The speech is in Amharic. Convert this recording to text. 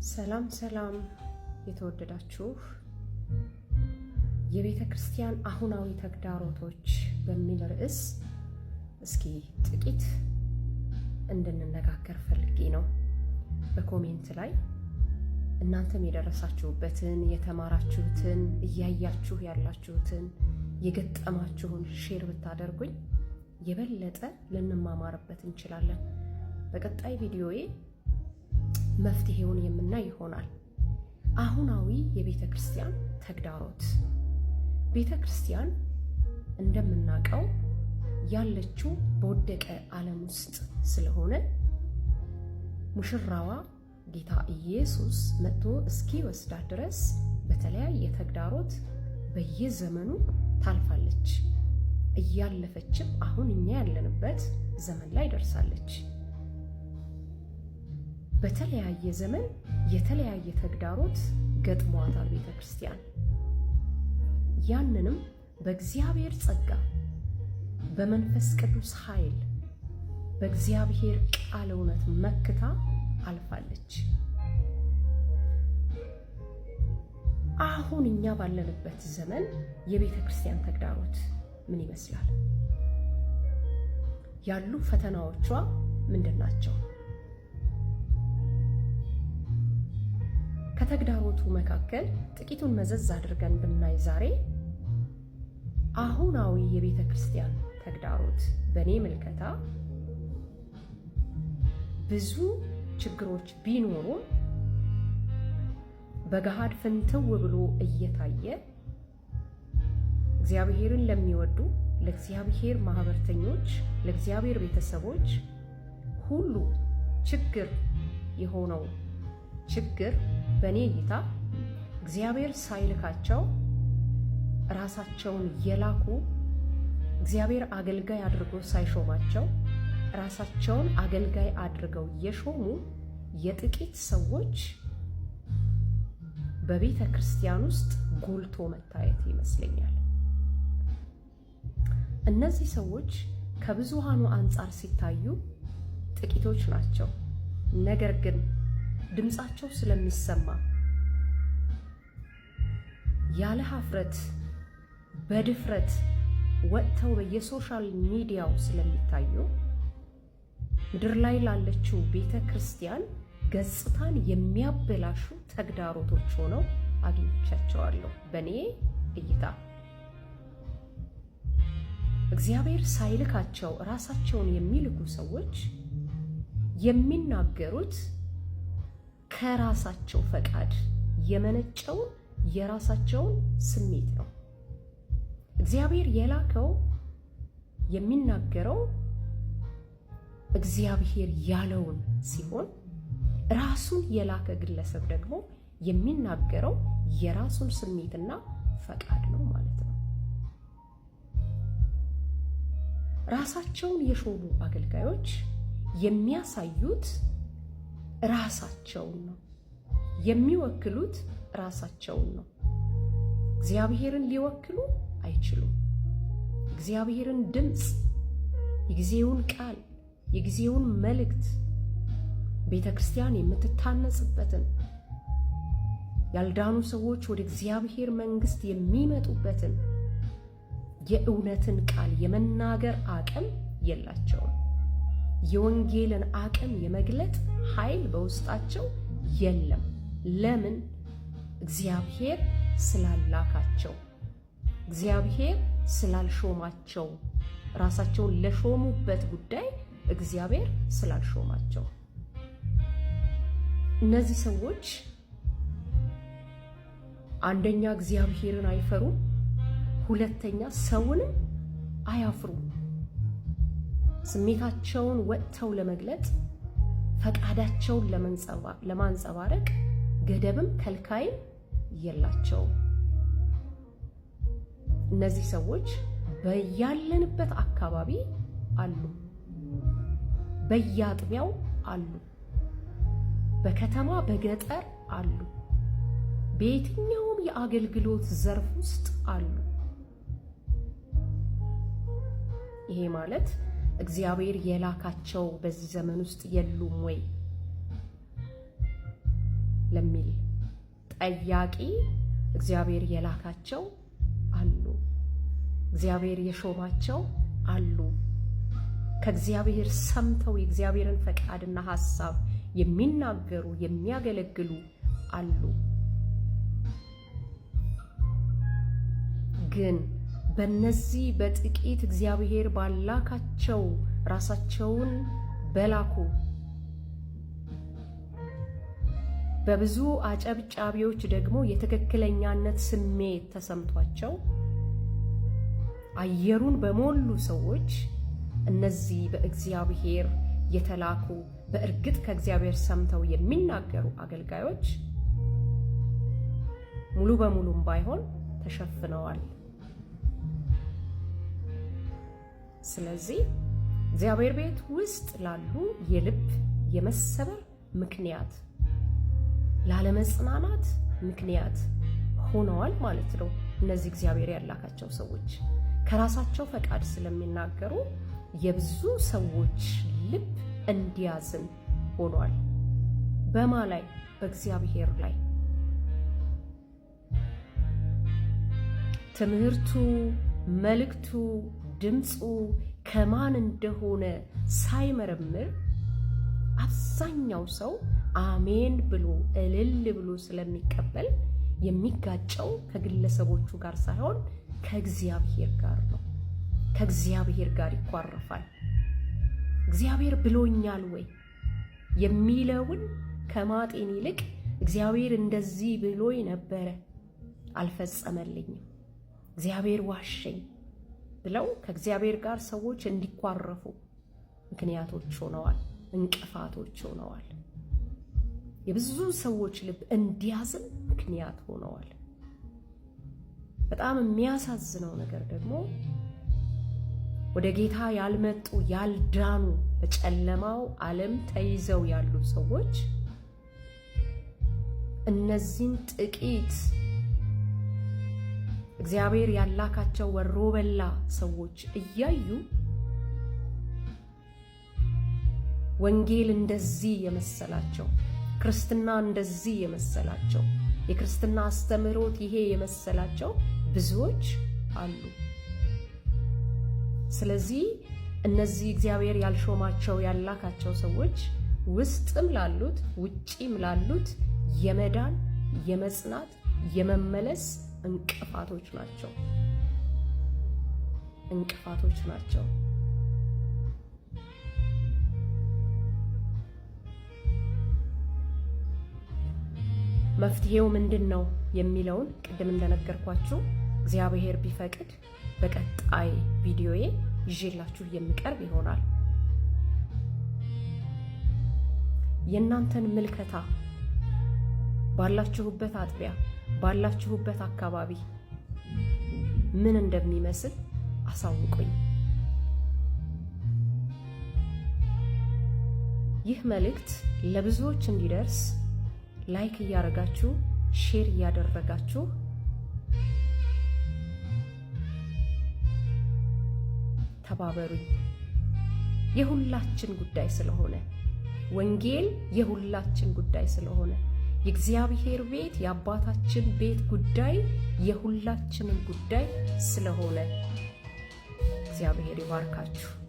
ሰላም ሰላም፣ የተወደዳችሁ የቤተ ክርስቲያን አሁናዊ ተግዳሮቶች በሚል ርዕስ እስኪ ጥቂት እንድንነጋገር ፈልጌ ነው። በ comment ላይ እናንተም የደረሳችሁበትን፣ የተማራችሁትን፣ እያያችሁ ያላችሁትን፣ የገጠማችሁን share ብታደርጉኝ የበለጠ ልንማማርበት እንችላለን። በቀጣይ ቪዲዮዬ መፍትሄውን የምናይ ይሆናል። አሁናዊ የቤተ ክርስቲያን ተግዳሮት። ቤተ ክርስቲያን እንደምናውቀው ያለችው በወደቀ ዓለም ውስጥ ስለሆነ ሙሽራዋ ጌታ ኢየሱስ መጥቶ እስኪወስዳት ድረስ በተለያየ ተግዳሮት በየዘመኑ ታልፋለች። እያለፈችም አሁን እኛ ያለንበት ዘመን ላይ ደርሳለች። በተለያየ ዘመን የተለያየ ተግዳሮት ገጥሟታል ቤተ ክርስቲያን። ያንንም በእግዚአብሔር ጸጋ፣ በመንፈስ ቅዱስ ኃይል፣ በእግዚአብሔር ቃል እውነት መክታ አልፋለች። አሁን እኛ ባለንበት ዘመን የቤተ ክርስቲያን ተግዳሮት ምን ይመስላል? ያሉ ፈተናዎቿ ምንድን ናቸው? ከተግዳሮቱ መካከል ጥቂቱን መዘዝ አድርገን ብናይ ዛሬ አሁናዊ የቤተ ክርስቲያን ተግዳሮት በእኔ ምልከታ ብዙ ችግሮች ቢኖሩም በገሃድ ፍንትው ብሎ እየታየ እግዚአብሔርን ለሚወዱ፣ ለእግዚአብሔር ማህበርተኞች፣ ለእግዚአብሔር ቤተሰቦች ሁሉ ችግር የሆነው ችግር በእኔ እይታ እግዚአብሔር ሳይልካቸው ራሳቸውን የላኩ፣ እግዚአብሔር አገልጋይ አድርጎ ሳይሾማቸው ራሳቸውን አገልጋይ አድርገው የሾሙ የጥቂት ሰዎች በቤተ ክርስቲያን ውስጥ ጎልቶ መታየት ይመስለኛል። እነዚህ ሰዎች ከብዙሃኑ አንጻር ሲታዩ ጥቂቶች ናቸው። ነገር ግን ድምፃቸው ስለሚሰማ ያለ ሀፍረት በድፍረት ወጥተው በየ social media ው ስለሚታዩ ምድር ላይ ላለችው ቤተ ክርስቲያን ገጽታን የሚያበላሹ ተግዳሮቶች ሆነው አግኝቻቸዋለሁ። በእኔ እይታ እግዚአብሔር ሳይልካቸው ራሳቸውን የሚልኩ ሰዎች የሚናገሩት ከራሳቸው ፈቃድ የመነጨውን የራሳቸውን ስሜት ነው። እግዚአብሔር የላከው የሚናገረው እግዚአብሔር ያለውን ሲሆን ራሱን የላከ ግለሰብ ደግሞ የሚናገረው የራሱን ስሜትና ፈቃድ ነው ማለት ነው። ራሳቸውን የሾሙ አገልጋዮች የሚያሳዩት ራሳቸውን ነው። የሚወክሉት ራሳቸውን ነው። እግዚአብሔርን ሊወክሉ አይችሉም። እግዚአብሔርን ድምፅ፣ የጊዜውን ቃል፣ የጊዜውን መልእክት፣ ቤተ ክርስቲያን የምትታነጽበትን፣ ያልዳኑ ሰዎች ወደ እግዚአብሔር መንግሥት የሚመጡበትን የእውነትን ቃል የመናገር አቅም የላቸውም። የወንጌልን አቅም የመግለጥ ኃይል በውስጣቸው የለም። ለምን? እግዚአብሔር ስላላካቸው፣ እግዚአብሔር ስላልሾማቸው፣ ራሳቸውን ለሾሙበት ጉዳይ እግዚአብሔር ስላልሾማቸው። እነዚህ ሰዎች አንደኛ እግዚአብሔርን አይፈሩም፣ ሁለተኛ ሰውንም አያፍሩም። ስሜታቸውን ወጥተው ለመግለጥ፣ ፈቃዳቸውን ለማንጸባረቅ ገደብም ከልካይም የላቸውም። እነዚህ ሰዎች በያለንበት አካባቢ አሉ፣ በየአጥቢያው አሉ፣ በከተማ በገጠር አሉ፣ በየትኛውም የአገልግሎት ዘርፍ ውስጥ አሉ። ይሄ ማለት እግዚአብሔር የላካቸው በዚህ ዘመን ውስጥ የሉም ወይ? ለሚል ጠያቂ እግዚአብሔር የላካቸው አሉ። እግዚአብሔር የሾማቸው አሉ። ከእግዚአብሔር ሰምተው የእግዚአብሔርን ፈቃድና ሐሳብ የሚናገሩ የሚያገለግሉ አሉ። ግን በነዚህ በጥቂት እግዚአብሔር ባላካቸው ራሳቸውን በላኩ በብዙ አጨብጫቢዎች ደግሞ የትክክለኛነት ስሜት ተሰምቷቸው አየሩን በሞሉ ሰዎች እነዚህ በእግዚአብሔር የተላኩ በእርግጥ ከእግዚአብሔር ሰምተው የሚናገሩ አገልጋዮች ሙሉ በሙሉም ባይሆን ተሸፍነዋል። ስለዚህ እግዚአብሔር ቤት ውስጥ ላሉ የልብ የመሰበር ምክንያት፣ ላለመጽናናት ምክንያት ሆነዋል ማለት ነው። እነዚህ እግዚአብሔር ያላካቸው ሰዎች ከራሳቸው ፈቃድ ስለሚናገሩ የብዙ ሰዎች ልብ እንዲያዝን ሆኗል። በማ ላይ? በእግዚአብሔር ላይ። ትምህርቱ፣ መልእክቱ፣ ድምፁ ከማን እንደሆነ ሳይመረምር አብዛኛው ሰው አሜን ብሎ እልል ብሎ ስለሚቀበል የሚጋጨው ከግለሰቦቹ ጋር ሳይሆን ከእግዚአብሔር ጋር ነው። ከእግዚአብሔር ጋር ይኳረፋል። እግዚአብሔር ብሎኛል ወይ የሚለውን ከማጤን ይልቅ እግዚአብሔር እንደዚህ ብሎኝ ነበረ፣ አልፈጸመልኝም፣ እግዚአብሔር ዋሸኝ ብለው ከእግዚአብሔር ጋር ሰዎች እንዲኳረፉ ምክንያቶች ሆነዋል፣ እንቅፋቶች ሆነዋል። የብዙ ሰዎች ልብ እንዲያዝን ምክንያት ሆነዋል። በጣም የሚያሳዝነው ነገር ደግሞ ወደ ጌታ ያልመጡ ያልዳኑ በጨለማው ዓለም ተይዘው ያሉ ሰዎች እነዚህን ጥቂት እግዚአብሔር ያላካቸው ወሮ በላ ሰዎች እያዩ ወንጌል እንደዚህ የመሰላቸው፣ ክርስትና እንደዚህ የመሰላቸው፣ የክርስትና አስተምህሮት ይሄ የመሰላቸው ብዙዎች አሉ። ስለዚህ እነዚህ እግዚአብሔር ያልሾማቸው ያላካቸው ሰዎች ውስጥም ላሉት ውጪም ላሉት የመዳን፣ የመጽናት፣ የመመለስ እንቅፋቶች ናቸው። እንቅፋቶች ናቸው። መፍትሄው ምንድን ነው የሚለውን ቅድም እንደነገርኳችሁ እግዚአብሔር ቢፈቅድ በቀጣይ ቪዲዮዬ ይዤላችሁ የሚቀርብ ይሆናል። የእናንተን ምልከታ ባላችሁበት አጥቢያ፣ ባላችሁበት አካባቢ ምን እንደሚመስል አሳውቁኝ። ይህ መልእክት ለብዙዎች እንዲደርስ like እያደረጋችሁ፣ share እያደረጋችሁ ተባበሩኝ። የሁላችን ጉዳይ ስለሆነ፣ ወንጌል የሁላችን ጉዳይ ስለሆነ፣ የእግዚአብሔር ቤት የአባታችን ቤት ጉዳይ የሁላችንም ጉዳይ ስለሆነ እግዚአብሔር ይባርካችሁ።